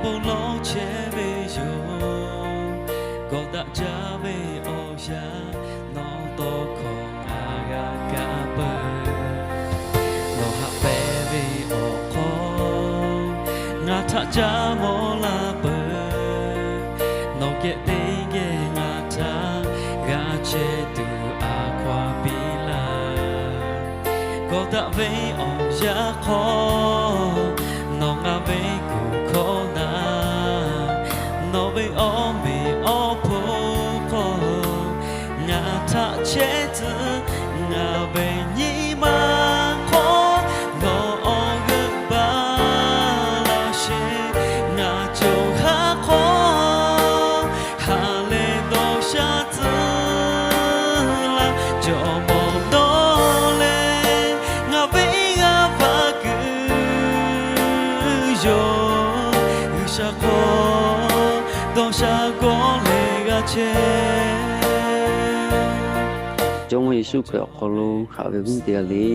Lawˇ chehˇ ve yoˬ. Kawꞈ daꞈ jaˇ ve awˬ yanˇ, nawˬ tawˇ hkawˇ ngaˬ g'a kaˇ peuˬ. Nawˬ haꞈ pehnˇ ve awˬ hk'aw, ngaˬ htaꞈ caˇ mawˬ la peuˬ. Nawˬ geh teˇ geh ngaˬ htaꞈ g'a chehˇ tuˬ a hkaw-anˬ piˇ laˇ. Kawꞈ daꞈ ve awˬ yanˇ hk'aw, nawˬ ngaˬ ve kuˬ hkawˇ na, nawˬ ve awˬ meꞈ awˬ hponˇ hk'aw ngaˬ htaꞈ chehˇ tcuh. Ngaˬ ve nyi ma hk'aw nawˬ awˬ g'euˆ baˬ laˇ sheˍ. Ngaˬ cawˬ haˉ hk'aw ha lehˬ dawˇ sha tcuh laˇ. Jawˇmawˇ dawˇ leh ngaˬ ve g'a va kuiˬ yoˬ. G'uiˬsha hk'aw dawˇ sha gawˇ leh g'a chehˇ. Jawˇmawˇ Yeˍsuˆ Hkriꞈ awˬ hk'aw lo haꞈ ve g'uˇ teˇ g'aˇ le,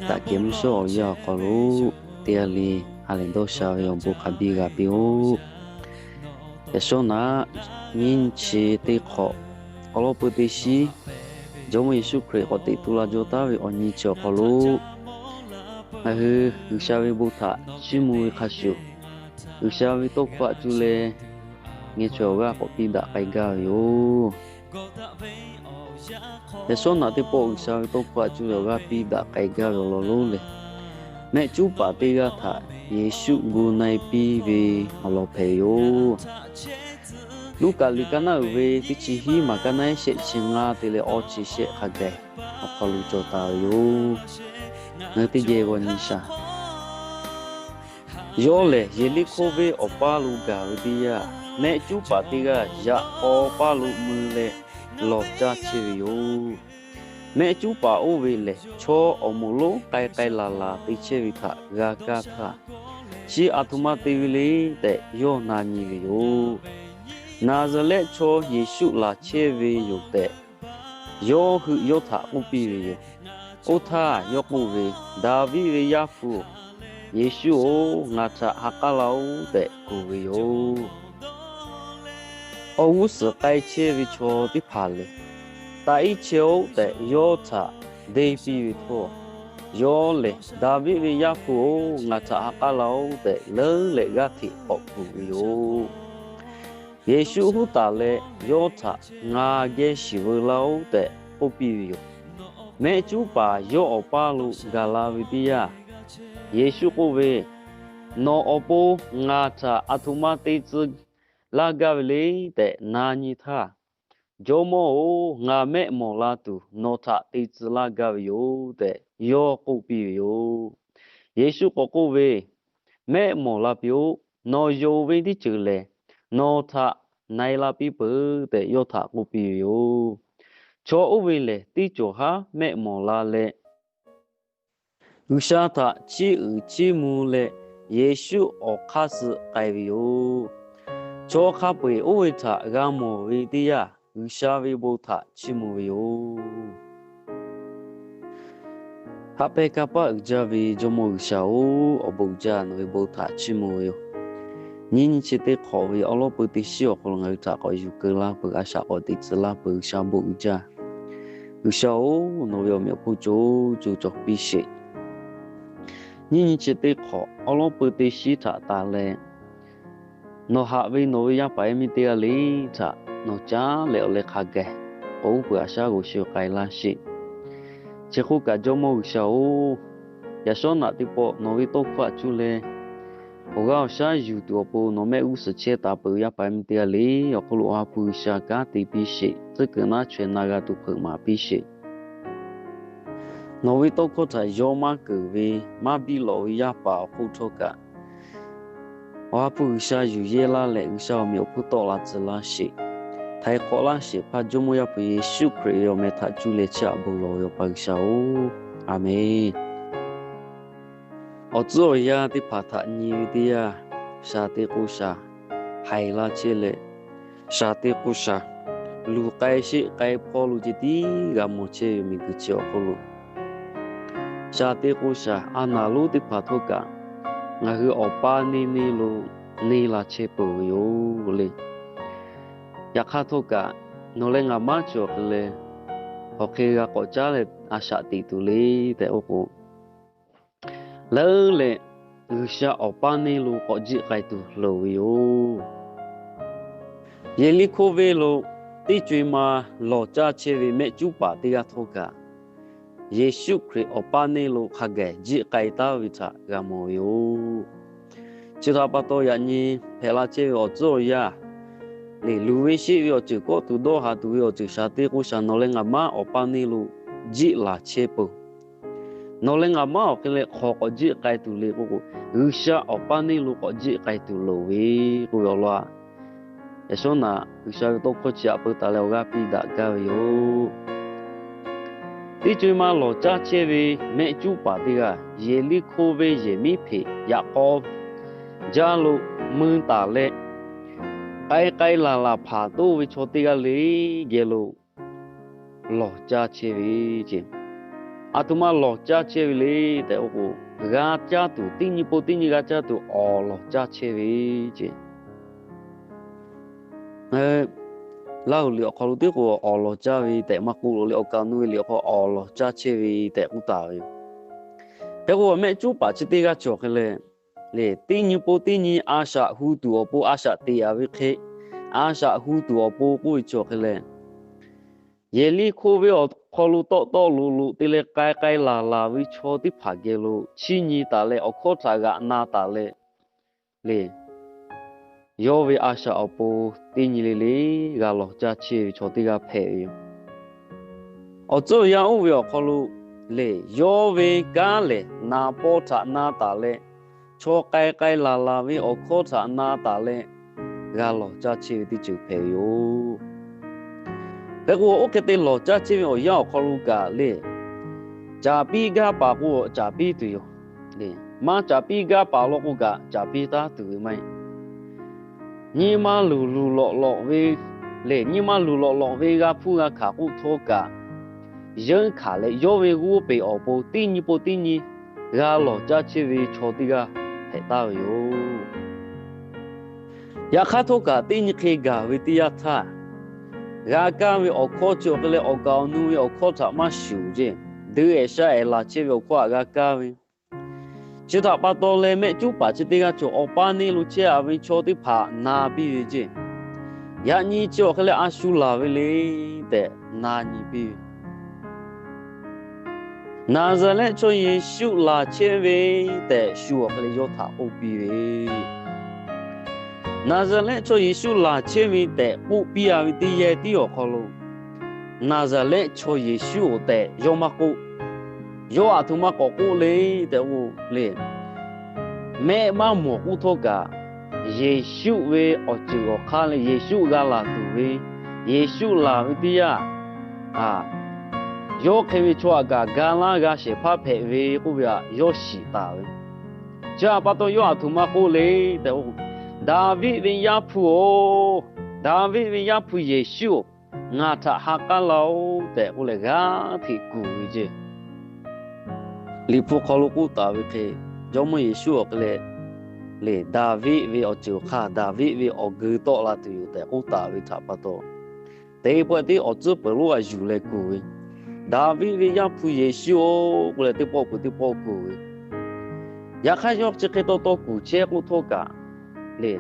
daꞈ kehˬ mvuhˇ shawˉ awˬ yanˇ awˬ hk'aw lo teˇ g'aˇ le ha lehˬ dawˇ sha ve awˬ bon hk'a biˇ g'a piˇ-oˆ. Yaꞈ shawˉ naꞈ nyiˇ nyi chi teˇ hk'awꞈ, awˬ lawn peu teˇ shiˉ Jawˇmawˇ Yeˍsuˆ Hkriꞈ k'awꞈ teꞈ tu la jaw taˉ ve awˬ nyi chi awˬ hk'aw lo, ngaˬ hui G'uiˬsha ve bon htaꞈ chiˇ mvuh ve hk'a shuˍ, G'uiˬsha ve tawˇ hkawˇ htaꞈ cuˇ leh ngeh chaweh awˬ g'aˇ k'awꞈ piˇ daꞈ k'ai gaˇ ve yoˬ. Yaꞈ shawˉ naꞈ teˇ pawˆ G'uiˬsha ve tawˇ hkawˇ htaꞈ cuˇ leh awˬ g'aˇ piˇ daꞈ k'ai gaˇ ve awˬ lawn lonˉ lehˬ, mehˆ cuˉ paˍ teˇ g'aˇ htaꞈ Yeˍsuˆ gu na-e piˇ ve awˬ lawn hpehꞈ ve yoˬ. Luˉkaꞈ liꞈ ka naˉ uiˍ ve teˇ chi hiˉ maˬ ka naˉ ehˉ shehˆ chi ngaˇ te leh awˇ chi shehˆ hk'a gaˬ awˬ hk'aw lo cawˬ taˍ ve yoˬ. Ngaˬ hui teˇ geh g'aw nyi shaˍ. Yawˇ lehˬ, Yeˍriˆhkoˇ venˇ awˬ paˇ lo gaˬ ve teˇ yanˇ, mehˆ cuˉ paˍ teˇ g'aˇ yaꞈ k'aw paˇ lo mui leh lawˬ caˇ chehˇ ve yoˬ. Mehˆ cuˉ paˍ oˇ ve lehˬ, chaw awˬ moˍ lonˉ k'ai k'ai laˬ laˬ te chehˇ ve htaꞈ g'a kaˇ htaˇ, chi aˬ htoꞈ ma te ve le tehꞈ yawˇ na nyi ve yoˬ. Naˍzaˍrehˆ chaw Yeˍsuˆ laˬ chehˇ ve yoˬ tehꞈ, yawˇ hui yawˇ htaꞈ k'oˆ piˇ ve yoˬ. Oˇ htaˇ yawˇ k'oˆ ve, Daˍviˆ ve Yaˇ hpu-oˬ, Yeˍsuˆ-oˬ, ngaˬ htaꞈ ha k'aˉ laˇ-oˆ tehꞈ kuˬ ve yoˬ. Awˬ g'uˇ suhˍ k'ai chehˇ ve chaw teˇ hpaˍ lehˬ, Taꞈ iˉ chehˇ-oˆ tehꞈ yawˇ htaꞈ deˇ piˇ ve htawˇ, yawˇ lehˬ, Daˍviˆ ve Yaˇ hpu-oˬ, ngaˬ htaꞈ ha k'aˉ laˇ-oˆ tehꞈ leuˉ leh g'aˇ hteꞈ k'awꞈ kuˬ ve yoˬ. Yeˍsuˆ huˉ taˍ leh yawˇ htaꞈ ngaˬ geh shiˍ veu laˇ-oˆ tehꞈ k'oˆ piˇ ve yoˬ. Mehˆ cuˉ paˍ yawˇ awˬ paˇ lo gaˬ la ve teˇ yanˇ, Yeˍsuˆ k'oˆ ve, Nawˬ awˬ pon ngaˬ htaꞈ aˬ htoꞈ ma te tcuh laˇ gaˇ ve le tehꞈ na nyi htaˇ, Jawˇmawˇ-oˬ, ngaˬ mehˆ mawˬ la tuˬ nawˬ htaꞈ te tcuh laˇ gaˇ ve yoˬ tehꞈ yawˇ k'oˆ piˇ ve yoˬ. Yeˍsuˆ k'awꞈ k'oˆ ve, Mehˆ mawˬ la piˇ-oˆ. Nawˬ yonˍ ve teˇ ceuˬ lehˬ, nawˬ htaꞈ na-e la piˇ peuˬ tehꞈ yawˇ htaꞈ k'oˆ piˇ ve yoˬ. Chaw oˇ ve lehˬ, teˇ cawˬ haˉ mehˆ mawˬ la leh, G'uiˬsha htaꞈ chiˇ uiˍ chiˇ mvuh leh Yeˍsuˆ awˬ hk'aˇ suh k'ai ve yoˬ. Chaw hk'a peu-eˬ oˇ ve htaꞈ g'a mawˬ ve teˇ yanˇ, G'uiˬsha ve bon htaꞈ chiˇ mvuh ve yoˬ. Haꞈ pehnˇ kanˇ paˆ uiˍ jaˇ ve Jawˇmawˇ G'uiˬsha-oˬ, awˬ bon uiˍ jaˇ, nawˬ ve bon htaꞈ chiˇ mvuh ve yoˬ. Nyiˇ nyi chi teˇ hk'awꞈ ve awˉ lawˉ peu teˇ shiˉ awˬ hk'aw lo ngaˬ hui htaꞈ k'awꞈ yuˬ keu laˇ peuˬ, a shaꞈ k'awꞈ teꞈ tcuh laˇ peuˬ, G'uiˬsha bon uiˍ jaˇ. G'uiˬsha-oˬ, nawˬ ve awˬ meꞈ awˬ hponˇ co co cawˬ piˇ sheˍ. Nyiˇ nyi chi teˇ hk'awꞈ awˉ lawˉ peu teˇ shiˉ htaꞈ taˍ leh, nawˬ haꞈ ve nawˬ ve yaˇ paˍ yaˇ miˇ teˇ g'aˇ le htaꞈ nawˬ caˉ leh awˬ leh hk'a gaˬ k'oˆ peuˬ, a shaꞈ g'oꞈ sheh k'ai laˇ sheˍ. Chi hk'oˆ kaꞈ Jawˇmawˇ G'uiˬsha-oˬ, yaꞈ shawˉ naꞈ teˇ pawˆ nawˬ ve tawˇ hkawˇ htaꞈ cuˇ leh awˬ g'aˇ awˬ shaˉ yuˬ tuˬ awˬ pon nawˬ mehˆ g'uˇ suhˍ chehˇ taˍ peuˬ, yaˇ paˍ yaˇ miˇ teˇ g'aˇ le awˬ hk'oˆ lo Awˬ ha hpu G'uiˬsha kanˉ te piˇ sheˍ. Tcuhˉ kuiˬ naˉ chaweh na g'a tuˬ hpeuꞈ maˍ piˇ sheˍ. Nawˬ ve tawˇ hkawˇ htaꞈ yaw maˇ keunˍ ve, maˇ biˇ lawꞈ ve yaˇ paˍ awˬ hk'oˆ htawˇ kaꞈ, Awˬ ha hpu G'uiˬsha yuˬ yehˇ laˇ leh, G'uiˬsha awˬ meꞈ awˬ hponˇ tawˆ la tcuh laˇ sheˍ. Htaiˍ hk'awꞈ laˇ sheˍ hpaˇ Jawˇmawˇ Yaˇ hpu Yeˍsuˆ Hkriꞈ ve awˬ meh htaꞈ cuˇ leh chiˇ aꞈ bon lawˬ ve Awˬ pa G'uiˬsha-oˬ, a menˍ. Awˬ tcuhˉ awˬ yanˇ teˇ hpaˍ htaꞈ nyi ve teˇ yanˇ, shaˍ te k'o shaˍ haiˬ la chehˇ leh, shaˍ te k'o shaˍ luˬ k'ai sheˆ k'ai hpawˇ lo ceh tiˉ g'a mawˬ chehˇ ve miˬguiˬ chi awˬ hk'oˆ lo, shaˍ te k'o shaˍ a naˍ lonˉ teˇ hpaˍ htawˇ kaꞈ ngaˬ hui awˬ paˇ neˇ neˇ lo neˇ la chehˇ peuˬ ve yoˬ le. Yaꞈ hk'aˇ htawˇ kaꞈ, nawˬ leh ngaˬ maˇ cawˬ hk'e leh, hk'aˬ hk'e g'a k'awꞈ caˉ leh a shaꞈ teꞈ tuˬ le tehꞈ k'oˆ k'o, leuˉ leh G'uiˬsha awˬ paˇ neˇ lo k'awꞈ jiˆ k'ai tuˬ loˍ ve yoˬ. Yeˍriˆhkoˇ venˇ lo teˇ co-e ma lawˬ caˇ chehˇ ve mehˆ cuˉ paˍ teˇ g'aˇ htawˇ kaꞈ, Yeˍsuˆ Hkriꞈ awˬ paˇ neˇ lo hk'a gaˬ jiˆ k'ai taˉ ve htaꞈ g'a mawˬ ve yoˬ. Chi htaꞈ pa taw, yaꞈ nyi hpehꞈ la chehˇ ve awˬ tcuhˉ awˬ yanˇ, leˬ luˬ ve sheˆ ve awˬ ceuˬ kawˆ tuˬ dawˇ haˍ tuˬ ve awˬ ceuˬ shaˍ teˇ k'oˆ shaˍ, nawˬ leh ngaˬ maˇ awˬ paˇ neˇ lo jiˆ laˬ chehˇ peuˬ. Nawˬ leh ngaˬ maˇ awˬ hk'e leh hk'aw k'awꞈ jiˆ k'ai tuˬ le k'oˆ k'o, G'uiˬsha awˬ paˇ neˇ lo k'awꞈ jiˆ k'ai tuˬ loˍ ve k'oˆ ve awˬ lawn, yaꞈ shawˉ naꞈ G'uiˬsha ve tawˇ hkawˇ chi htaꞈ peu taˍ leh awˬ g'aˇ piˇ daꞈ gaˇ ve yoˬ. Teˇ co-e ma lawˬ caˇ chehˇ ve mehˆ cuˉ paˍ teˇ g'aˇ Yeˍriˆhkoˇ venˇ yehˬ miˉ hpeꞈ yaꞈ k'aw jaˇ lo mui taˍ leh, k'ai k'ai laˬ laˬ hpanˍ toˆ ve chaw teˇ g'aˇ le geh lo lawˬ caˇ chehˇ ve ce. Aˬ htoꞈ ma lawˬ caˇ chehˇ ve le tehꞈ k'oˆ k'o, g'a caˇ tuˬ, teˇ nyi po teˇ nyi g'a caˇ tuˬ awˍ lawˬ caˇ chehˇ ve ce. Laˇ huˍ liꞈ awˬ hk'aw lo teˇ k'o awˍ lawˬ caˇ ve tehꞈ maˇ k'oˆ lo le, awˬ kaˍ awˬ nu ve liꞈ awˬ hk'aw awˍ lawˬ caˇ chehˇ ve tehꞈ k'oˆ taˍ ve yoˬ. Hk'e k'o, mehˆ cuˉ paˍ chi teˇ g'aˇ cawˬ hk'e leh, le teˇ nyi po teˇ nyi a shaꞈ hu tuˬ awˬ pon a shaꞈ teꞈ-a ve hk'e, a shaꞈ hu tuˬ awˬ pon k'oˆ ve cawˬ hk'e leh, Yeˍriˆhkoˇ venˇ awˬ hk'aw lo tawˆ tawˆ loꞈ loꞈ te leh k'ai k'ai laˬ laˬ ve chaw teˇ hpaˍ geh lo chiˇ nyi taˍ leh awˬ hkawˇ htaꞈ g'aꞈ na taˍ leh, le yawˇ ve a shaꞈ awˬ pon teˇ nyi le le g'a lawˬ caˇ chehˇ ve chaw teˇ g'aˇ hpehꞈ ve yoˬ. Awˬ tcuhˉ awˬ yanˇ oˇ ve awˬ hk'aw lo, le yawˇ ve kanˉ lehˬ naˍ paw htaꞈ na taˍ leh, chaw k'ai k'ai laˬ laˬ ve awˬ hkawˇ htaꞈ na taˍ leh, g'a lawˬ caˇ chehˇ ve teˇ ceuˬ hpehꞈ ve yoˬ. Hk'e k'o, oˇ hk'e te lawˬ caˇ chehˇ ve awˬ yanˇ awˬ hk'aw lo kaꞈ le, caˍ piˇ gaˇ paˍ k'o caˍ piˇ tuˬ yoˬ. Maˇ caˍ piˇ gaˇ paˍ law k'o kaꞈ caˍ piˇ taˉ tuˬ ve maˇ heˆ. Nyi ma luˬ luˬ lawꞈ lawꞈ ve, le nyi ma luˬ lawꞈ lawꞈ ve g'a hpuˇ g'a hkanˍ k'oˆ htawˇ kaꞈ, yeunˇ hkanˍ leh yawˇ ve g'oˇ peˬ awˬ pon teˇ nyi po teˇ nyi g'a lawˬ caˇ chehˇ ve chaw teˇ g'aˇ hpehꞈ taˍ ve yoˬ. Yaꞈ hk'aˇ htawˇ kaꞈ teˇ nyi hk'e gaˬ ve teˇ yanˇ htaˇ, g'a kaˇ ve awˬ hkawˇ chi awˬ hk'e leh awˬ kaˍ awˬ nu ve awˬ hkawˇ htaꞈ maˇ shuˍ ceˇ, deu ehˍ sha ehˍ laˬ chehˇ ve awˬ hkawˇ htaꞈ g'a kaˇ ve. Chi htaꞈ pa taw leh mehˆ cuˉ paˍ chi teˇ g'aˇ cawˬ awˬ paˇ neˇ lo chehˇ-a ve chaw teˇ hpaˍ na piˇ ve ceˇ. Yaꞈ nyi chi awˬ hk'e leh a shu laˬ ve le tehꞈ na nyi piˇ ve. Naˍzaˍrehˆ chaw Yeˍsuˆ laˬ chehˇ ve tehꞈ shu awˬ hk'e leh yawˇ htaꞈ k'oˆ piˇ ve. Naˍzaˍrehˆ chaw Yeˍsuˆ laˬ chehˇ ve tehꞈ k'oˆ piˇ-a ve teˇ yanˇ tiˉ awˬ hk'aw lo, Naˍzaˍrehˆ chaw Yeˍsuˆ-oˬ tehꞈ yawˇ maˇ k'oˆ. Yawˇ aˬ htoꞈ ma k'awꞈ k'oˆ le tehꞈ k'o le, mehˆ maˇ mawˬ k'oˆ htawˇ kaꞈ, Yeˍsuˆ ve awˬ ceuˬ awˬ hk'aˇ leh Yeˍsuˆ g'a laˬ tuˬ ve, Yeˍsuˆ laˬ ve teˇ yanˇ, yawˇ hk'e ve chaw htaꞈ kaꞈ ga laˇ g'a shehˍ hpaˇ hpehꞈ ve k'oˆ ve htaꞈ yawˇ shiˍ taˍ ve. Chi htaꞈ pa taw yawˇ aˬ htoꞈ ma k'oˆ le tehꞈ k'o, Daˍviˆ ve Yaˇ hpu-oˬ, Daˍviˆ ve Yaˇ hpu Yeˍsuˆ-oˬ, ngaˬ htaꞈ ha k'aˉ laˇ-oˆ tehꞈ k'oˆ leh g'aˇ hteꞈ kuˬ ve ceˇ. Liꞈ hpu hk'aw lo k'oˆ taˍ ve hk'e, Jawˇmawˇ Yeˍsuˆ awˬ hk'e leh, le Daˍviˆ ve awˬ ceuˬ awˬ hk'aˇ, Daˍviˆ ve awˬ geu tawˆ la tuˬ yoˬ tehꞈ k'oˆ taˍ ve htaꞈ pa taw, teˇ pawˆ tiˉ awˬ tcuhˉ peuˬ lonˉ g'a yuˬ leh kuˬ ve, Daˍviˆ ve Yaˇ hpu Yeˍsuˆ-oˬ k'oˆ leh teˇ pawˆ peuˬ teˇ pawˆ kuˬ ve. Yaꞈ hk'aˇ yawˇ chi hk'e taw taw kuˬ chehˇ k'oˆ htawˇ kaꞈ, le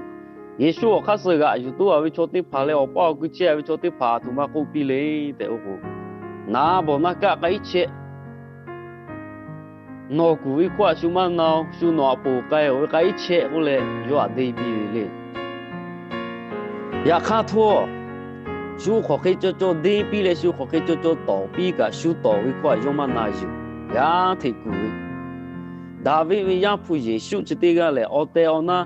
Yeˍsuˆ awˬ hk'aˇ suh g'aꞈ yuˬ toˇ-a ve chaw teˇ hpaˍ leh awˬ paˇ awˬ kui chehˇ-a ve chaw teˇ hpaˍ aˬ htoꞈ ma k'oˆ piˇ le tehꞈ k'o, naˍ bawˬ naˇ kaˆ k'ai iˉ chehˇ, nawˬ kuˬ ve hkawˇ htaꞈ shu maˇ na-oˬ, shu nawˬ htaꞈ ponˬ k'ai-oˬ ve k'ai iˉ chehˇ k'oˆ leh yawˇ htaꞈ deˇ piˇ ve le. Yaꞈ hk'aˇ htawˇ, shu hk'aˬ hk'e caw caw deˇ piˇ leh shu hk'aˬ hk'e caw caw tawˍ piˇ kaꞈ shu tawˍ ve hkawˇ htaꞈ yawˇ maˇ na yuˬ, g'aˇ hteꞈ kuˬ ve. Daˍviˆ ve Yaˇ hpu Yeˍsuˆ chi teˇ g'aˇ lehˬ, awˬ tehˬ awˬ na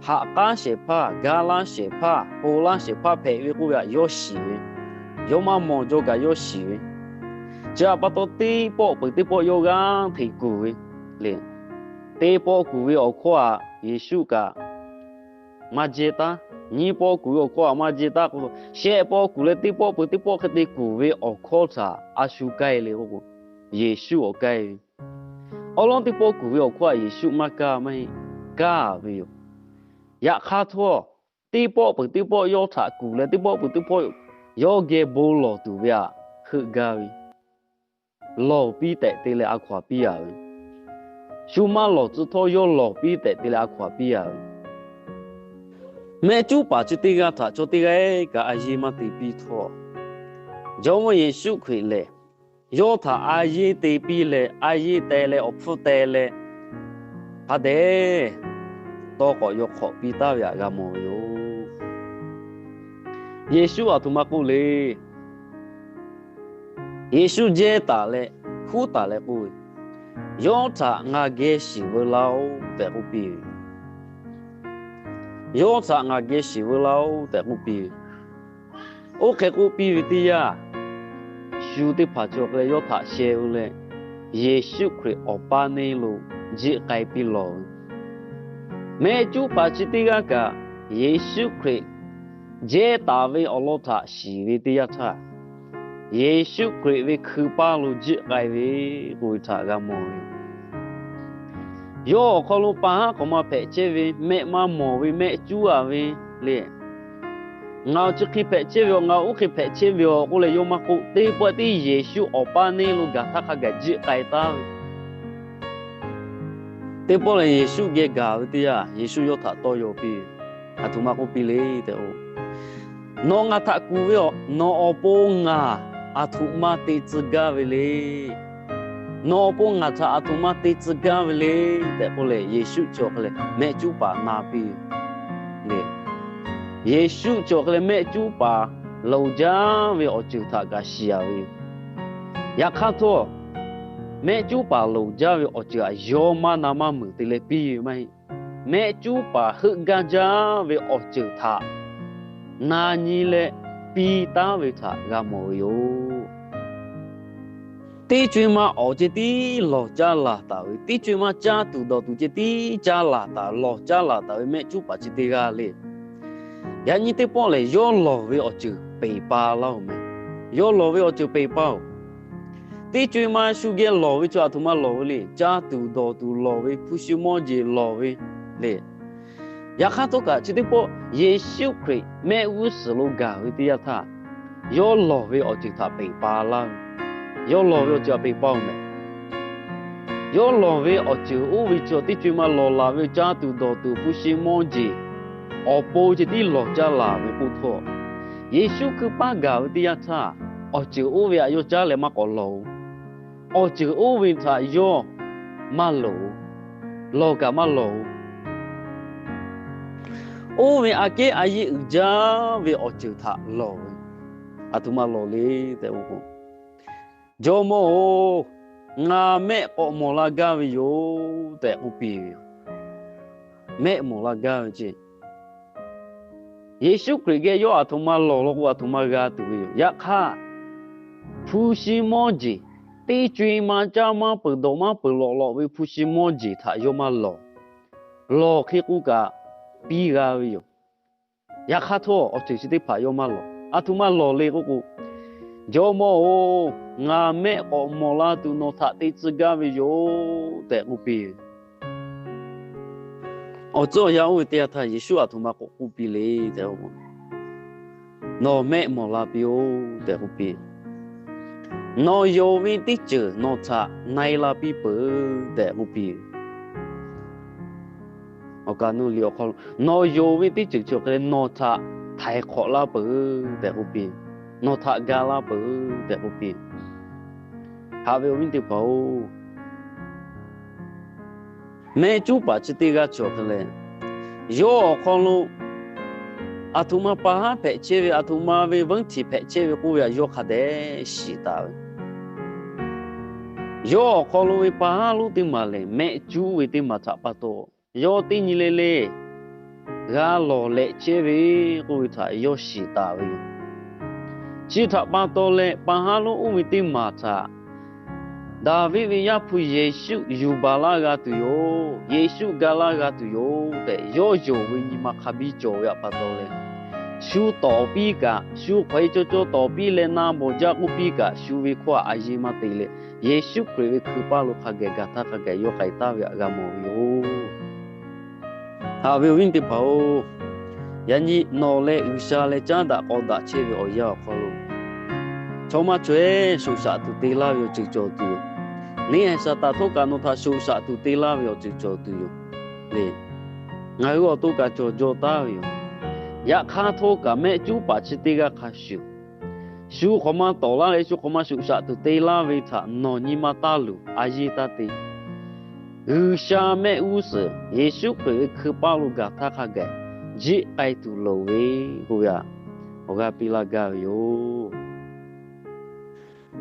haꞈ k'aˉ shehˍ hpaˇ, ga laˇ shehˍ hpaˇ, ponˬ laˇ shehˍ hpaˇ hpehꞈ ve k'oˆ ve htaꞈ yawˇ shiˍ ve, yawˇ maˇ mawˬ jaw kaꞈ yawˇ shiˍ ve. Chi htaꞈ pa taw teˇ pawˆ peuˬ teˇ pawˆ yawˇ g'aˇ hteꞈ kuˬ ve le. Teˇ pawˆ kuˬ ve awˬ hkawˇ htaꞈ Yeˍsuˆ kaꞈ maˇ jehˇ taˉ. Nyiˇ pawˆ kuˬ ve awˬ hkawˇ htaꞈ maˇ jehˇ taˉ k'o, shehˆ pawˆ kuˬ leh teˇ pawˆ peuˬ teˇ pawˆ hk'e te kuˬ ve awˬ hkawˇ htaꞈ a shu k'ai le k'o, Yeˍsuˆ awˬ k'ai ve. Awˉ lawˉ teˇ pawˆ kuˬ ve awˬ hkawˇ htaꞈ Yeˍsuˆ maˇ kaˇ maˇ heˆ, kaˇ ve yoˬ. Yaꞈ hk'aˇ htawˇ, teˇ pawˆ peuˬ teˇ pawˆ yawˇ htaꞈ kuˬ leh, teˇ pawˆ peuˬ teˇ pawˆ yawˇ geh bon lawˬ tuˬ ve htaꞈ heuˆ gaˇ ve, lawˬ piˇ tehꞈ te leh a hkaw-anˬ piˇ-a ve, shu maˇ lawˬ tcuh htawˇ yawˇ lawˬ piˇ tehꞈ te leh a hkaw-anˬ piˇ-a ve, mehˆ cuˉ paˍ chi teˇ g'aˇ htaꞈ chaw teˇ g'aˇ kaꞈ a yeˇ maˇ te piˇ htawˇ, Jawˇmawˇ Yeˍsuˆ Hkriꞈ lehˬ, yawˇ htaꞈ a yeˇ te piˇ leh, a yeˇ te leh, awˬ hpfuhˇ te leh, hk'a dehꞈ tawˇ k'awꞈ yaw hk'awꞈ piˇ taˉ ve htaꞈ g'a mawˬ ve yoˬ. Yeˍsuˆ aˬ htoꞈ ma k'oˆ le. Yeˍsuˆ jehˇ taˍ leh, huˉ taˍ leh k'oˆ ve, Yawˇ htaꞈ ngaˬ geh shiˍ veu laˇ-oˆ tehꞈ k'oˆ piˇ ve. Yawˇ htaꞈ ngaˬ geh shiˍ veu laˇ-oˆ tehꞈ k'oˆ piˇ ve. Oˇ hk'e k'oˆ piˇ ve teˇ yanˇ, shu teˇ hpaˍ cawˬ hk'e leh yawˇ htaꞈ sheh ve leh, Yeˍsuˆ Hkriꞈ awˬ paˇ neˇ lo jiˆ k'ai piˇ lawˬ ve, mehˆ cuˉ paˍ chi teˇ g'aˇ kaꞈ Yeˍsuˆ Hkriꞈ jehˇ taˍ ve awˬ lawn htaꞈ shiˍ ve teˇ yanˇ htaˇ, Yeˍsuˆ Hkriꞈ ve hkui paˇ lo jiˆ k'ai ve k'oˆ ve htaꞈ g'a mawˬ ve. Yawˇ awˬ hk'aw lo pa haˉ k'awꞈ maˇ hpehꞈ chehˇ ve, mehˆ maˇ mawˬ ve, mehˆ cuˉ-a ve le. Ngaˬ awˬ chi hk'e hpehꞈ chehˇ ve aˬ, ngaˬ oˇ hk'e hpehꞈ chehˇ ve aˬ k'oˆ leh yawˇ maˇ k'oˆ. Teˇ pawˆ tiˉ Yeˍsuˆ awˬ paˇ neˇ lo gaˬ htaˇ hk'a gaˬ jiˆ k'ai taˍ ve. Teˇ pawˆ lehˬ Yeˍsuˆ geh gaˬ ve teˇ yanˇ, Yeˍsuˆ yawˇ htaꞈ tawˇ yaw piˇ ve, aˬ htoꞈ ma k'oˆ piˇ le tehꞈ, Nawˬ ngaˬ htaꞈ kuˬ ve aˬ, nawˬ awˬ pon ngaˬ aˬ htoꞈ ma te tcuh gaˇ ve le. Nawˬ awˬ pon ngaˬ htaꞈ aˬ htoꞈ ma te tcuh gaˇ ve le tehꞈ k'oˆ leh, Yeˍsuˆ cawˬ hk'e leh mehˆ cuˉ paˍ na piˇ ve le. Yeˍsuˆ cawˬ hk'e leh mehˆ cuˉ paˍ loˍ jaˇ ve awˬ ceuˬ htaꞈ kaꞈ shiˍ-a ve yoˬ. Yaꞈ hk'aˇ htawˇ, mehˆ cuˉ paˍ loˍ jaˇ ve awˬ ceuˬ htaꞈ yawˇ maˇ na maˇ muiˬ te leh piˇ ve maˇ heˆ. Mehˆ cuˉ paˍ heuˆ gaˇ jaˇ ve awˬ ceuˬ htaꞈ na nyi leh piˇ taˉ ve htaꞈ g'a mawˬ ve yoˬ. Teˇ co-e ma awˬ ceh tiˉ lawˬ caˇ laˬ taˍ ve, teˇ co-e ma caˇ tuˬ dawˬ tuˬ ceh tiˉ caˇ laˬ taˍ, lawˬ caˇ laˬ taˍ ve mehˆ cuˉ paˍ chi teˇ g'aˇ le. Yaꞈ nyi teˇ pawˆ lehˬ, yawˇ lawˬ ve awˬ ceuˬ peˬ pa laˇ-oˬ meh. Yawˇ lawˬ ve awˬ ceuˬ peˬ pa-oˬ. Teˇ co-e ma shu geh lawˬ ve chaw aˬ htoꞈ ma lawˬ ve le. Caˇ tuˬ dawˬ tuˬ lawˬ ve, hpu shi mawˇ jeˬ lawˬ ve le. Yaꞈ hk'aˇ htawˇ kaꞈ chi teˇ pawˆ Yeˍsuˆ Hkriꞈ mehˆ g'uˇ suhˍ lo gaˬ ve teˇ yanˇ htaˇ, yawˇ lawˬ ve awˬ ceuˬ htaꞈ peˬ pa laˇ ve. Yawˇ lawˬ ve awˬ ceuˬ htaꞈ peˬ pa-oˬ meh. Yawˇ lawˬ ve awˬ ceuˬ oˇ ve chaw teˇ co-e ma lawˬ laˬ ve caˇ tuˬ dawˬ tuˬ hpu shi mawˇ jeˬ awˬ pon ceh tiˉ lawˬ caˇ laˬ ve k'oˆ htawˇ, Yeˍsuˆ hkui paˇ gaˬ ve teˇ yanˇ htaˇ, awˬ ceuˬ oˇ ve htaꞈ yawˇ caˉ leh maˇ k'awꞈ lawˬ-oˬ. Awˬ ceuˬ oˇ ve htaꞈ yawˇ maˇ loˍ-oˬ. Lawˬ kaꞈ maˇ lawˬ-oˬ. Oˇ ve aꞈ kehˉ a yeˇ uiˍ jaˇ ve awˬ ceuˬ htaꞈ lawˬ ve, aˬ htoꞈ ma lawˬ le tehꞈ k'o, Jawˇmawˇ-oˬ, ngaˬ mehˆ k'awꞈ mawˬ la gaˇ ve yoˬ tehꞈ k'oˆ piˇ ve yoˬ. Mehˆ mawˬ la gaˇ ve ce. Yeˍsuˆ Hkriꞈ geh yawˇ aˬ htoꞈ ma lawˬ law k'o, aˬ htoꞈ ma g'a tuˬ ve yoˬ. Yaꞈ hk'aˇ, hpu shi mawˇ jeˬ, teˇ co-e ma caˇ maˇ peuˬ dawˬ maˇ peuˬ lawꞈ lawꞈ ve hpu shi mawˇ jeˬ htaꞈ yawˇ maˇ lawˬ. Lawˬ hk'e k'oˆ kaꞈ, piˇ g'a ve yoˬ. Yaꞈ hk'aˇ htawˇ, awˬ ceuˬ chi teˇ hpaˍ yawˇ maˇ lawˬ. Aˬ htoꞈ ma lawˬ le k'oˆ k'o, Jawˇmawˇ-oˬ, ngaˬ mehˆ k'awꞈ mawˬ la tuˬ nawˬ htaꞈ te tcuh gaˇ ve yoˬ tehꞈ k'oˆ piˇ ve. Awˬ ceuˬ yaˇ oˇ ve teˇ yanˇ htaˇ Yeˍsuˆ aˬ htoꞈ ma k'awꞈ k'oˆ piˇ le tehꞈ, Nawˬ mehˆ mawˬ la piˇ-oˆ tehꞈ k'oˆ piˇ. Nawˬ yonˍ ve teˇ ceuˬ nawˬ htaꞈ na-e la piˇ peuˬ tehꞈ k'oˆ piˇ. Awˬ kaꞈ nu liꞈ awˬ hk'aw lo, Nawˬ yonˍ ve teˇ ceuˬ cawˬ hk'e leh nawˬ htaꞈ htaiˍ hk'awꞈ laˇ peuˬ tehꞈ k'oˆ piˇ. Nawˬ htaꞈ ga laˇ peuˬ tehꞈ k'oˆ piˇ. Haꞈ ve awˬ viˉ teˇ hpaˍ-oˬ, mehˆ cuˉ paˍ chi teˇ g'aˇ cawˬ hk'e leh, yawˇ awˬ hk'aw lo aˬ htoꞈ ma pa haˉ hpehꞈ chehˇ ve, aˬ htoꞈ ma ve vuiˇ htiꞈ hpehꞈ chehˇ ve k'oˆ ve htaꞈ yawˇ hk'a dehꞈ shiˍ taˍ ve. Yawˇ awˬ hk'aw lo ve pa haˉ lonˉ teˇ maˬ lehˬ, mehˆ cuˉ ve teˇ maˬ htaꞈ pa taw, yawˇ teˇ nyi le le g'a lawˬ lehꞈ chehˇ ve k'oˆ ve htaꞈ yawˇ shiˍ taˍ ve yoˬ. Chi htaꞈ pa taw leh, pa haˉ lonˉ oˇ ve teˇ maˬ htaꞈ Daˍviˆ ve Yaˇ hpu Yeˍsuˆ yuˬ baˬ laˇ g'a tuˬ yoˬ, Yeˍsuˆ ga laˇ g'a tuˬ yoˬ tehꞈ, yawˇ yonˍ ve nyi ma hk'a biˇ cawˬ ve htaꞈ pa taw leh, shu tawˍ piˇ kaꞈ, shu hk'aw e caw caw tawˍ piˇ leh na bawˬ jaˇ k'oˆ piˇ kaꞈ, shu ve hkawˇ htaꞈ a yeˇ maˇ te leh, Yeˍsuˆ Hkriꞈ ve hkui paˇ lo hk'a gaˬ gaˬ htaˇ hk'a gaˬ yawˇ k'ai taˍ ve htaꞈ g'a mawˬ ve yoˬ. Haꞈ ve awˬ viˉ teˇ hpaˍ-oˬ, yaꞈ nyi nawˬ leh G'uiˬsha leh caˉ daꞈ k'aw daꞈ chehˇ ve awˬ yanˇ awˬ hk'aw lo, chaw maˇ chaweh shoꞈ shaꞈ tuˬ te laˇ ve awˬ ceuˬ cawˬ tuˬ yoˬ. Neˇ haiˬ Saˍtanˍ htawˇ kaꞈ nawˬ htaꞈ shoꞈ shaꞈ tuˬ te laˇ ve awˬ ceuˬ cawˬ tuˬ yoˬ le. Ngaˬ hui awˬ to kaꞈ cawˬ jaw taˍ ve yoˬ. Yaꞈ hk'aˇ htawˇ kaꞈ mehˆ cuˉ paˍ chi teˇ g'aˇ hk'a shuˍ, shu hk'awꞈ ma tawˍ laˇ leh shu hk'awꞈ ma shoꞈ shaꞈ tuˬ te laˇ ve htaꞈ nawˬ nyi ma taˇ luˬ, a yiˇ taˇ te. G'uiˬsha mehˆ g'uˇ suhˍ Yeˍsuˆ Hkriꞈ ve hkui paˇ lo gaˬ htaˇ hk'a gaˬ jiˆ k'ai tuˬ loˍ ve k'oˆ ve, awˬ g'aˇ piˇ laˇ gaˇ ve yoˬ.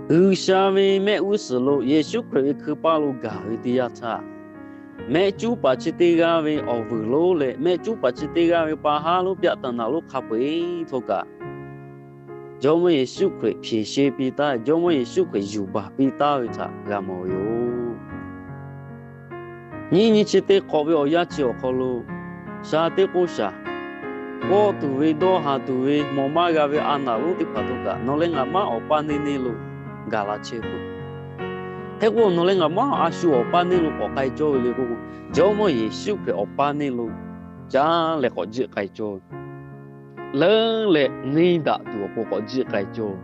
G'uiˬsha ve mehˆ g'uˇ suhˍ lo Yeˍsuˆ Hkriꞈ ve hkui paˇ lo gaˬ ve teˇ yanˇ htaˇ, mehˆ cuˉ paˍ chi teˇ g'aˇ ve awˬ vuiˬ lonˉ leh mehˆ cuˉ paˍ chi teˇ g'aˇ ve pa haˉ lonˉ pyaˆ taˍ naˍ lonˉ hk'a peu-eˬ htawˇ kaꞈ, Jawˇmawˇ Yeˍsuˆ Hkriꞈ hpeꞈ sheh piˇ taˍ, Jawˇmawˇ Yeˍsuˆ Hkriꞈ yuˬ baˬ piˇ taˍ ve htaꞈ g'a mawˬ ve yoˬ. Nyiˇ nyi chi teˇ hk'awꞈ ve awˬ yanˇ chi awˬ hk'aw lo, sha teˇ k'oˆ shaˍ, kawˆ tuˬ ve dawˇ haˍ tuˬ ve mawˬ maˇ g'a ve a naˍ lonˉ teˇ hpaˍ htawˇ kaꞈ nawˬ leh ngaˬ maˇ awˬ paˇ neˇ neˇ lo gaˬ la chehˇ peuˬ. Hk'e k'o nawˬ leh ngaˬ maˇ a shu awˬ paˇ neˇ lo k'awꞈ k'ai cawˇ ve le k'oˆ k'o, Jawˇmawˇ Yeˍsuˆ Hkriꞈ awˬ paˇ neˇ lo caˉ leh k'awꞈ jiˆ k'ai cawˇ ve. Leuˉ leh neˇ daꞈ tuˬ awˬ pon k'awꞈ jiˆ k'ai cawˇ ve.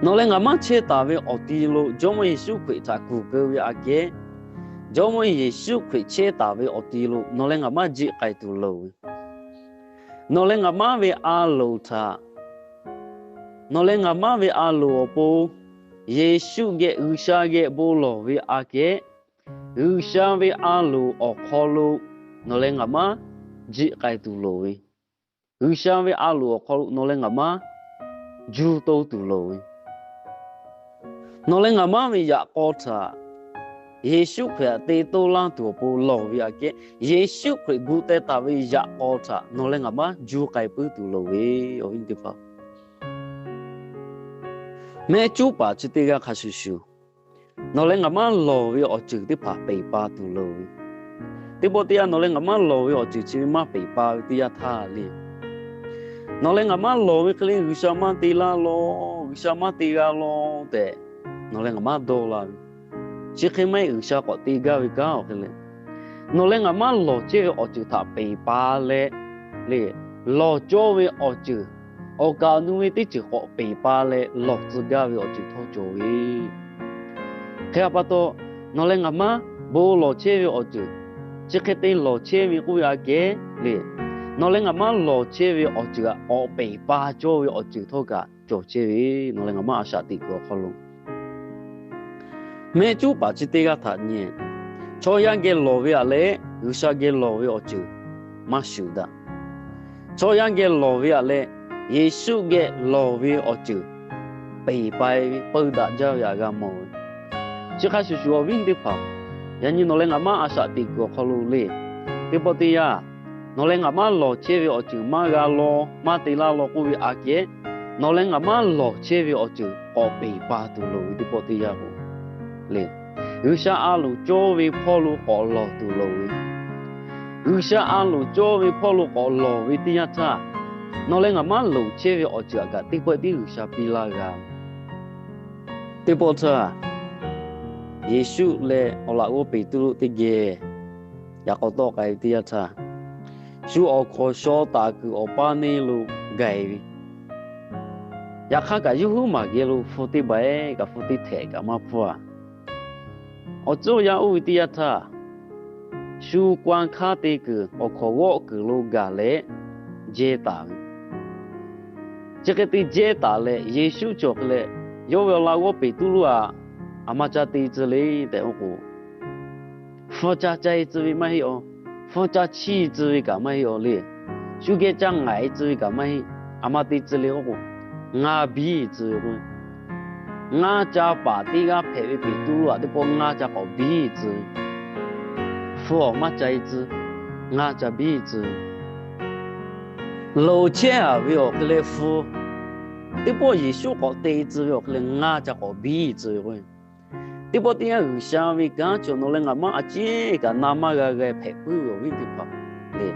Nawˬ leh ngaˬ maˇ chehˇ taˍ ve awˬ ti lo Jawˇmawˇ Yeˍsuˆ Hkriꞈ htaꞈ kuˬ keu ve aꞈ kehˉ, Jawˇmawˇ Yeˍsuˆ Hkriꞈ chehˇ taˍ ve awˬ ti lo nawˬ leh ngaˬ maˇ jiˆ k'ai tuˬ loˍ ve. Nawˬ leh ngaˬ maˇ ve a loˍ htaꞈ, nawˬ leh ngaˬ maˇ ve a loˍ awˬ pon Yeˍsuˆ geh G'uiˬsha geh bon lawˬ ve aꞈ kehˉ, G'uiˬsha ve a loˍ awˬ hk'aw lo nawˬ leh ngaˬ maˇ jiˆ k'ai tuˬ loˍ ve. G'uiˬsha ve a loˍ awˬ hk'aw lo nawˬ leh ngaˬ maˇ juˇ toˇ tuˬ loˍ ve. Nawˬ leh ngaˬ maˇ ve yaꞈ k'aw htaꞈ Yeˍsuˆ Hkriꞈ htaꞈ te toˇ laˇ tuˬ awˬ pon lawˬ ve aꞈ kehˉ, Yeˍsuˆ Hkriꞈ gu teh taˍ ve yaꞈ k'aw htaꞈ nawˬ leh ngaˬ maˇ juˇ k'ai puiˉ tuˬ loˍ ve, awˬ viˉ teˇ hpaˍ. Mehˆ cuˉ paˍ chi teˇ g'aˇ hk'a shuˍ shuˍ, nawˬ leh ngaˬ maˇ lawˬ ve awˬ ceuˬ teˇ hpaˍ peˬ pa tuˬ loˍ ve. Teˇ pawˆ teˇ yanˇ nawˬ leh ngaˬ maˇ lawˬ ve awˬ ceuˬ chi ve maˇ peˬ pa ve teˇ yanˇ htaˇ le, nawˬ leh ngaˬ maˇ lawˬ ve hk'e le G'uiˬsha maˇ te laˇ law, G'uiˬsha maˇ te g'a law tehꞈ nawˬ leh ngaˬ maˇ dawˇ la ve. Chi hk'e maˇ heˆ, G'uiˬsha k'awꞈ te gaˇ ve kanˉ awˬ hk'e leh, nawˬ leh ngaˬ maˇ lawˬ chehˇ ve awˬ ceuˬ htaꞈ peˬ pa leh, le, lawˬ cawˇ ve awˬ ceuˬ, awˬ kaˍ awˬ nu ve teˇ ceuˬ k'awꞈ peˬ pa leh lawˬ tcuh gaˇ ve awˬ ceuˬ htawˇ cawˬ ve. Hk'e pa taw, nawˬ leh ngaˬ maˇ bon lawˬ chehˇ ve awˬ ceuˬ, chi hk'e te lawˬ chehˇ ve k'oˆ ve aꞈ kehˉ le, nawˬ leh ngaˬ maˇ lawˬ chehˇ ve awˬ ceuˬ aꞈ k'awꞈ peˬ pa cawˇ ve awˬ ceuˬ htawˇ kaꞈ cawˬ chehˇ ve, nawˬ leh ngaˬ maˇ a shaꞈ teꞈ kuiˬ awˬ hk'aw lo. Mehˆ cuˉ paˍ chi teˇ g'aˇ htaꞈ nyi, chaw yaˇ geh lawˬ ve aꞈ leh G'uiˬsha geh lawˬ ve awˬ ceuˬ maˇ shuˍ daꞈ. Chaw yaˇ geh lawˬ ve aꞈ leh Yeˍsuˆ geh lawˬ ve awˬ ceuˬ peˬ pa ve, peu daꞈ jaˇ ve aꞈ g'a mawˬ ve. Chi hk'a shuˍ shuˍ awˬ viˉ teˇ hpaˍ, yaꞈ nyi nawˬ leh ngaˬ maˇ a shaꞈ teꞈ kuiˬ awˬ hk'aw lo le, teˇ pawˆ teˇ yanˇ, nawˬ leh ngaˬ maˇ lawˬ chehˇ ve awˬ ceuˬ maˇ g'a law, maˇ te laˇ law k'oˆ ve aꞈ kehˉ, nawˬ leh ngaˬ maˇ lawˬ chehˇ ve awˬ ceuˬ k'awꞈ peˬ pa tuˬ loˍ ve teˇ pawˆ teˇ yanˇ k'o, le, G'uiˬsha a loˍ cawˇ ve hpawˇ lo k'awꞈ lawˬ tuˬ loˍ ve. G'uiˬsha a loˍ cawˇ ve hpawˇ lo k'awꞈ lawˬ ve teˇ yanˇ htaˇ, nawˬ leh ngaˬ maˇ loˍ chehˇ ve awˬ ceuˬ aꞈ kaꞈ teˇ pawˆ tiˉ G'uiˬsha piˇ laˇ g'a. Teˇ pawˆ htaˇ, Yeˍsuˆ leh awˬ laꞈ g'awˇ Peˍtruˆ teˇ geh yaꞈ k'aw tawˆ k'ai ve teˇ yanˇ htaˇ, shu awˬ hkawnˍ shaw taˍ kuiˬ awˬ paˇ neˇ lo gaˬ ve. Yaꞈ hk'aˇ kaꞈ yawˇ huiˉ maˬ geh lo hpu teˇ baiˬ kaꞈ hpu teˇ htehꞈ kaꞈ maˇ hpfuhˇ a. Awˬ tcuhˇ yaˇ oˇ ve teˇ yanˇ htaˇ, shu kuan hk'aˇ te kuiˬ awˬ hkawnˍ g'awˆ kuiˬ lo gaˬ leh jehˇ taˍ ve. Chi hk'e te jehˇ taˍ leh Yeˍsuˆ cawˬ hk'e leh, yawˇ ve awˬ laꞈ g'awˇ Peˍtruˆ aꞈ, aˬ ma ca te tcuh le tehꞈ k'oˆ k'o, hpu ca ca-e tcuh ve maˇ heˆ a. Hpu ca chiˇ tcuh ve kaꞈ maˇ heˆ a le. Shu geh ca ngaˍ-e tcuh ve kaꞈ maˇ heˆ. Aˬ ma te tcuh le k'oˆ k'o, ngaˇ biˇ tcuh ve k'o, ngaˇ ca paˍ teˇ g'aˇ hpehꞈ ve Peˍtruˆ aꞈ teˇ pawˆ ngaˇ ca k'awꞈ biˇ tcuh ve. Hpu awˬ maˇ ca-e tcuh, ngaˇ ca biˇ tcuh ve. Loˍ chehˇ a ve awˬ hk'e leh hpu, teˇ pawˆ Yeˍsuˆ k'awꞈ te tcuh ve awˬ hk'e leh ngaˇ ca k'awꞈ biˇ tcuh ve k'o, teˇ pawˆ teˇ yanˇ G'uiˬsha ve kanˉ cawˬ nawˬ leh ngaˬ maˇ a ciˉ kaꞈ na maˇ g'a g'a hpehꞈ puiˉ ve awˬ viˉ teˇ hpaˍ le.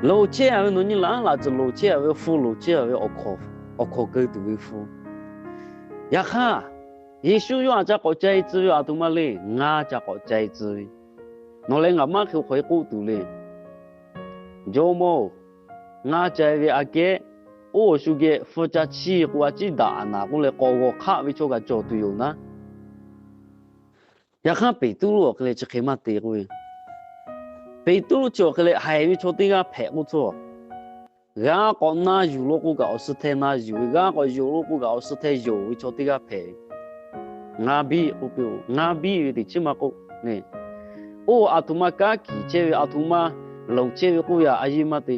Loˍ chehˇ a ve nawˬ nyi laꞈ laꞈ tcuh loˍ chehˇ a ve hpu loˍ chehˇ a ve awˬ hkawnˍ keu tuˬ ve hpu. Yaꞈ hk'aˇ, Yeˍsuˆ yawˇ aꞈ ca k'awꞈ ca-e tcuh ve aˬ htoꞈ ma le, ngaˇ ca k'awꞈ ca-e tcuh ve. Nawˬ leh ngaˬ maˇ hk'e hk'aw e k'oˆ tuˬ le. Jawˇmawˇ-oˬ, ngaˇ ca-e ve aꞈ kehˉ, oˇ awˬ shu geh hpu ca chiˇ k'o, a ciˉ daꞈ naˍ k'oˆ leh k'awꞈ g'awˬ hk'aˆ ve chaw kaꞈ cawˬ tuˬ yoˬ naˉ. Yaꞈ hk'aˇ Peˍtruˆ awˬ hk'e leh chi hk'e maˇ te k'oˆ ve. Peˍtruˆ chi awˬ hk'e leh haiˬ ve chaw teˇ g'aˇ hpehꞈ k'oˆ htawˇ, g'a k'awꞈ na yuˬ lo k'o kaꞈ awˬ suh hteh na yuˬ ve, g'a k'awꞈ yonˍ lo k'o kaꞈ awˬ suh hteh yonˍ ve chaw teˇ g'aˇ hpehꞈ ve. Ngaˇ biˇ k'oˆ piˇ-oˬ, ngaˇ biˇ ve teꞈ chiˉ maˇ k'oˆ le. Oˇ aˬ htoꞈ ma kanˉ kiˬ chehˇ ve, aˬ htoꞈ ma loˍ chehˇ ve k'oˆ ve aꞈ a yeˇ maˇ te.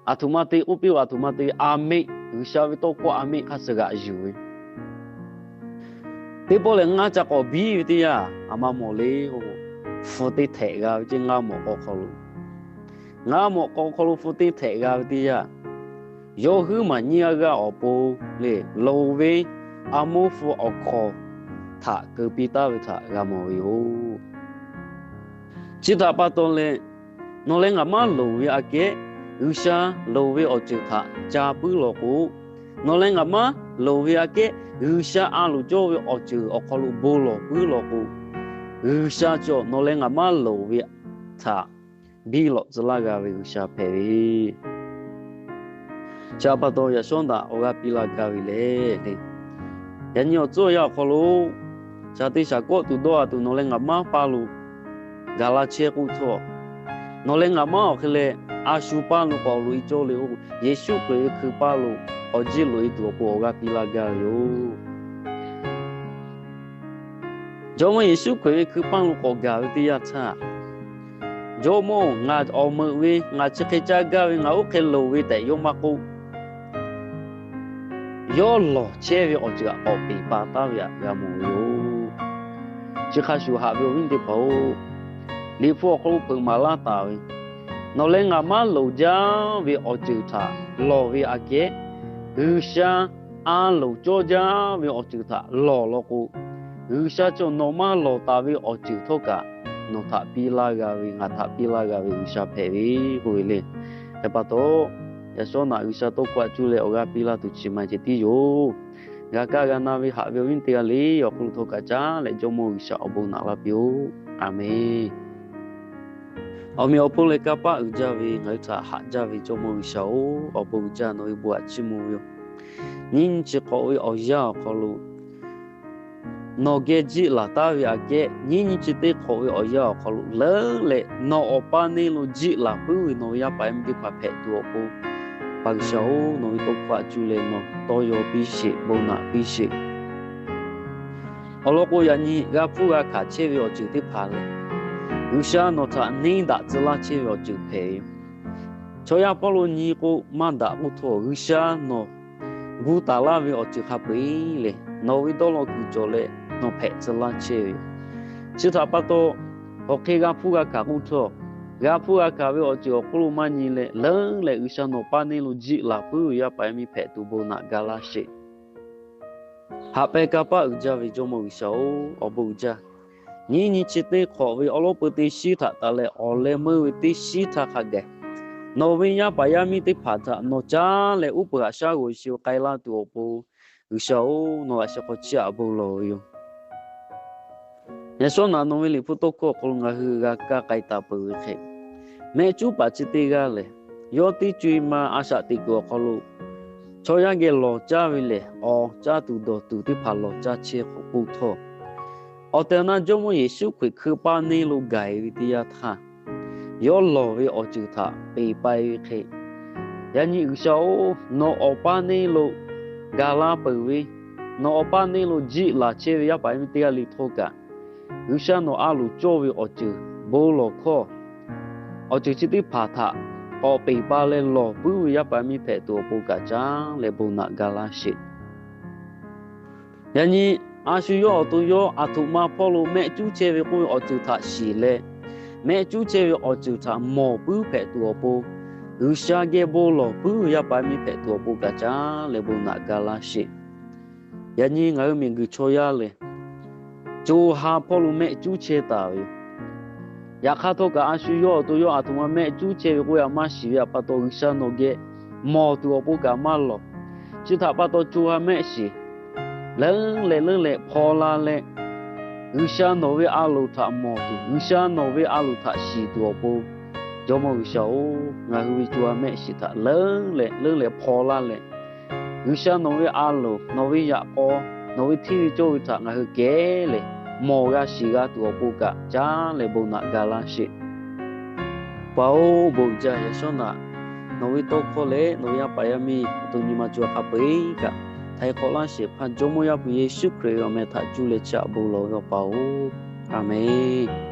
Aˬ htoꞈ ma te k'oˆ piˇ-oˬ, aˬ htoꞈ ma te ve, aˬ meꞈ, G'uiˬsha ve tawˇ hkawˇ aˬ meꞈ hk'a suh g'aꞈ yuˬ ve. Teˇ pawˆ lehˬ, ngaˇ ca k'awꞈ biˇ ve teˇ yanˇ, aˬ ma mawˬ le k'o, hpu teˇ htehꞈ g'a ve ceˇ, ngaˇ mawꞈ k'aw hk'aw lo. Ngaˇ mawꞈ k'aw hk'aw lo hpu teˇ htehꞈ g'a ve teˇ yanˇ, yawˇ huiˉ maˬ nyiˇ g'aˇ g'aˇ awˬ pon lehˬ, loˍ ve a moˇ hpu awˬ hkawnˍ htaꞈ keu piˇ taˉ ve htaꞈ g'a mawˬ ve yoˬ. Chi htaꞈ pa taw leh, nawˬ leh ngaˬ maˇ loˍ ve aꞈ kehˉ, G'uiˬsha loˍ ve awˬ ceuˬ htaꞈ ca puiˉ law k'o, nawˬ leh ngaˬ maˇ loˍ ve aꞈ kehˉ, G'uiˬsha a loˍ cawˇ ve awˬ ceuˬ awˬ hk'aw lo bon lawˬ puiˉ law k'o, G'uiˬsha cawˬ nawˬ leh ngaˬ maˇ loˍ ve htaꞈ biˇ lawꞈ tcuh laˇ g'a ve G'uiˬsha hpehꞈ ve Chi htaꞈ pa taw, yaꞈ shawˉ daꞈ awˬ g'aˇ piˇ laˇ gaˇ ve lehˬ le. Yaꞈ nyi awˬ tcuhˉ awˬ yanˇ awˬ hk'aw lo, shaˍ te shaˍ kawˆ tuˬ dawˇ a tuˬ nawˬ leh ngaˬ maˇ pa lo gaˬ la chehˇ k'oˆ htawˇ, nawˬ leh ngaˬ maˇ awˬ hk'e leh a shu paˇ lo k'awꞈ loꞈ e cawˇ le k'o, Yeˍsuˆ Hkriꞈ ve hkui paˇ lo k'awꞈ jiˇ loꞈ e tuˬ awˬ pon awˬ g'aˇ piˇ laˇ gaˇ ve yoˬ. Jawˇmawˇ Yeˍsuˆ Hkriꞈ ve hkui paˇ lo k'awꞈ gaˬ ve teˇ yanˇ htaˇ, Jawˇmawˇ-oˬ, ngaˬ awˬ meuꞈ ve, ngaˬ chi hk'e caˇ gaˇ ve, ngaˬ oˇ hk'e loˍ ve tehꞈ yawˇ maˇ k'oˆ. Yawˇ lawˬ chehˇ ve awˬ ceuˬ htaꞈ k'awꞈ peˬ pa taˉ ve htaꞈ g'a mawˬ ve yoˬ. Chi hk'a shuˍ haꞈ ve awˬ viˉ teˇ hpaˍ-oˬ, Liꞈ hpu awˬ hk'aw lo hpeuꞈ maˍ laˇ taˍ ve, nawˬ leh ngaˬ maˇ loˍ jaˇ ve awˬ ceuˬ htaꞈ lawˬ ve aꞈ kehˉ, G'uiˬsha a loˍ cawˇ jaˇ ve awˬ ceuˬ htaꞈ lawˬ law k'o, G'uiˬsha cawˬ nawˬ maˇ lawˬ taˍ ve awˬ ceuˬ htawˇ kaꞈ nawˬ htaꞈ piˇ laˇ g'a ve, ngaˬ htaꞈ piˇ laˇ g'a ve G'uiˬsha hpehꞈ ve k'oˆ ve le. Hk'e pa taw, yaꞈ shawˉ naꞈ G'uiˬsha tawˇ hkawˇ htaꞈ cuˇ leh awˬ g'aˇ piˇ laˇ tuˬ chi ma ceh tiˉ yoˬ. G'a kaˇ g'a na ve haꞈ ve awˬ viˉ teˇ g'aˇ le awˬ hk'aw lo htawˇ kaꞈ caˉ leh Jawˇmawˇ G'uiˬsha awˬ bon naꞈ laˇ piˇ-oˆ. A menˬ. Awˬ meꞈ awˬ hponˇ leh kanˇ paˆ uiˍ jaˇ ve ngaˬ hui htaꞈ haꞈ jaˇ ve Jawˇmawˇ G'uiˬsha-oˬ, awˬ bon uiˍ jaˇ, nawˬ ve bon htaꞈ chiˇ mvuh ve yoˬ. Nyiˇ nyi chi hk'awꞈ ve awˬ yanˇ awˬ hk'aw lo nawˬ geh jiˆ laˬ taˉ ve aꞈ kehˉ, nyiˇ nyi chi teˇ hk'awꞈ ve awˬ yanˇ awˬ hk'aw lo leuˉ leh nawˬ awˬ paˇ neˇ lo jiˆ laˬ puiˉ ve nawˬ ve yaˇ paˍ yaˇ miˇ teˇ hpaˍ hpehꞈ tuˬ awˬ pon, pa G'uiˬsha-oˬ, nawˬ ve tawˇ hkawˇ htaꞈ cuˇ leh nawˬ tawˇ yaw piˇ sheˍ, bon naꞈ piˇ sheˍ. Awˬ lawn k'o, yaꞈ nyi g'a hpuˇ g'a hkanˍ chehˇ ve awˬ ceuˬ teˇ hpaˍ lehˬ, G'uiˬsha nawˬ htaꞈ neˇ daꞈ tcuh laˇ chehˇ ve awˬ ceuˬ hpehꞈ ve yoˬ. Chaw yaˇ hpawˇ lo nyi k'o maˇ daꞈ k'oˆ htawˇ, G'uiˬsha nawˬ gu taˍ laˇ ve awˬ ceuˬ hk'a peu-eˬ lehˬ, nawˬ ve dawˇ law kuiˬ cawˬ leh nawˬ hpehꞈ tcuh laˇ chehˇ ve yoˬ. Chi htaꞈ pa taw, hk'aˬ hk'e g'a hpuˇ g'a hkanˍ k'oˆ htawˇ, g'a hpuˇ g'a hkanˍ ve awˬ ceuˬ awˬ hk'oˆ lo maˇ nyi leh, leuˉ leh G'uiˬsha nawˬ paˇ neˇ lo jiˆ laˬ puiˉ ve yaˇ paˍ yaˇ miˇ hpehꞈ tuˬ bon naꞈ ga laˇ sheˍ. Haꞈ pehnˇ kanˇ paˆ uiˍ jaˇ ve Jawˇmawˇ G'uiˬsha-oˬ, awˬ bon uiˍ jaˇ. Nyiˇ nyi chi teˇ hk'awꞈ ve awˉ lawˉ peu teˇ shiˉ htaꞈ taˍ leh awˬ leh meuˇ ve teˇ shiˉ htaˇ hk'a gaˬ, nawˬ ve yaˇ paˍ yaˇ miˇ teˇ hpaˍ htaꞈ nawˬ caˇ leh uˉ peunˍ haꞈ shaˉ g'awˬ sheˍ k'ai laˇ tuˬ awˬ pon, G'uiˬsha-oˬ, nawˬ laꞈ sheh hk'aw chiˇ aꞈ bon lawˬ ve yoˬ. Yaꞈ shawˉ naꞈ nawˬ ve Liꞈ hpu tawˇ hkawˇ awˬ hk'aw lo ngaˬ hui g'a kaˇ k'ai taˍ peuˬ ve hk'e, mehˆ cuˉ paˍ chi teˇ g'aˇ lehˬ, yawˇ teˇ co-e ma a shaꞈ teꞈ kuiˬ awˬ hk'aw lo chaw yaˇ geh lawˬ caˇ ve lehˬ, awˬ caˇ tuˬ dawˬ tuˬ teˇ hpaˍ lawˬ caˇ chehˇ k'oˆ htawˇ, awˬ tehˬ awˬ na Jawˇmawˇ Yeˍsuˆ Hkriꞈ hkui paˇ neˇ lo gaˬ e ve teˇ yanˇ htaˇ, yawˇ lawˬ ve awˬ ceuˬ htaꞈ peˬ pai ve hk'e, yaꞈ nyi G'uiˬsha-oˬ, nawˬ awˬ paˇ neˇ lo gaˬ la peuˬ ve, nawˬ awˬ paˇ neˇ lo jiˆ laˬ chehˇ ve yaˇ paˍ yaˇ miˇ teˇ g'aˇ le htawˇ kaꞈ, G'uiˬsha nawˬ a loˍ cawˇ ve awˬ ceuˬ bon lawˬ hkawˇ, awˬ ceuˬ chi teˇ hpaˍ htaꞈ k'awꞈ peˬ pa leh lawˬ puiˉ ve yaˇ paˍ yaˇ miˇ hpehꞈ tuˬ awˬ pon kaꞈ caˉ leh bon naꞈ ga laˇ sheˍ. Yaꞈ nyi a shu yawˇ awˬ to yawˇ aˬ htoꞈ ma hpawˇ lo mehˆ cuˉ chehˇ ve k'oˆ ve awˬ ceuˬ htaꞈ shiˍ leh, mehˆ cuˉ chehˇ ve awˬ ceuˬ htaꞈ mawˬ puiˉ hpehꞈ tuˬ awˬ pon, G'uiˬsha geh bon lawˬ puiˉ ve yaˇ paˍ yaˇ miˇ hpehꞈ tuˬ awˬ pon kaꞈ caˉ leh bon naꞈ ga laˇ sheˍ. Yaꞈ nyi ngaˬ hui miˬguiˬ chaw yaˇ lehˬ, co ha hpawˇ lo mehˆ cuˉ chehˇ taˍ ve yoˬ. Yaꞈ hk'aˇ htawˇ kaꞈ a shu yawˇ awˬ to yawˇ aˬ htoꞈ ma mehˆ cuˉ chehˇ ve k'oˆ ve htaꞈ maˇ shiˍ ve htaꞈ pa taw, G'uiˬsha nawˬ geh mawˬ tuˬ awˬ pon kaꞈ maˇ lawˬ. Chi htaꞈ pa taw co ha mehˆ shiˍ, leuˉ leh leuˉ leh hpaw la leh, G'uiˬsha nawˬ ve a loˍ htaꞈ mawˬ tuˬ, G'uiˬsha nawˬ ve a loˍ htaꞈ shiˍ tuˬ awˬ pon, Jawˇmawˇ G'uiˬsha-oˬ, ngaˬ hui ve co ha mehˆ shiˍ htaꞈ leuˉ leh leuˉ leh hpaw laˇ leh, G'uiˬsha nawˬ ve a loˍ, nawˬ ve yaꞈ k'aw, nawˬ ve hteˇ ve cawˇ ve htaꞈ ngaˬ hui kehˉ leh mawˬ g'a shiˍ g'a tuˬ awˬ pon kaꞈ caˉ leh bon naꞈ ga laˇ sheˍ. Paˍ-oˬ, bon jaˇ. Yaꞈ shawˉ naꞈ nawˬ ve tawˇ hkawˇ leh nawˬ ve yaˇ paˍ yaˇ miˇ awˬ to nyi ma co ha hk'a peu-eˬ kaꞈ htaiˍ hk'awꞈ laˇ shehˍ hpaˇ Jawˇmawˇ Yaˇ pu Yeˍsuˆ Hkriꞈ ve awˬ meh htaꞈ cuˇ leh chiˇ aꞈ bon lawˬ ve awˬ Paˍ-oˬ, Aˍmenˍ.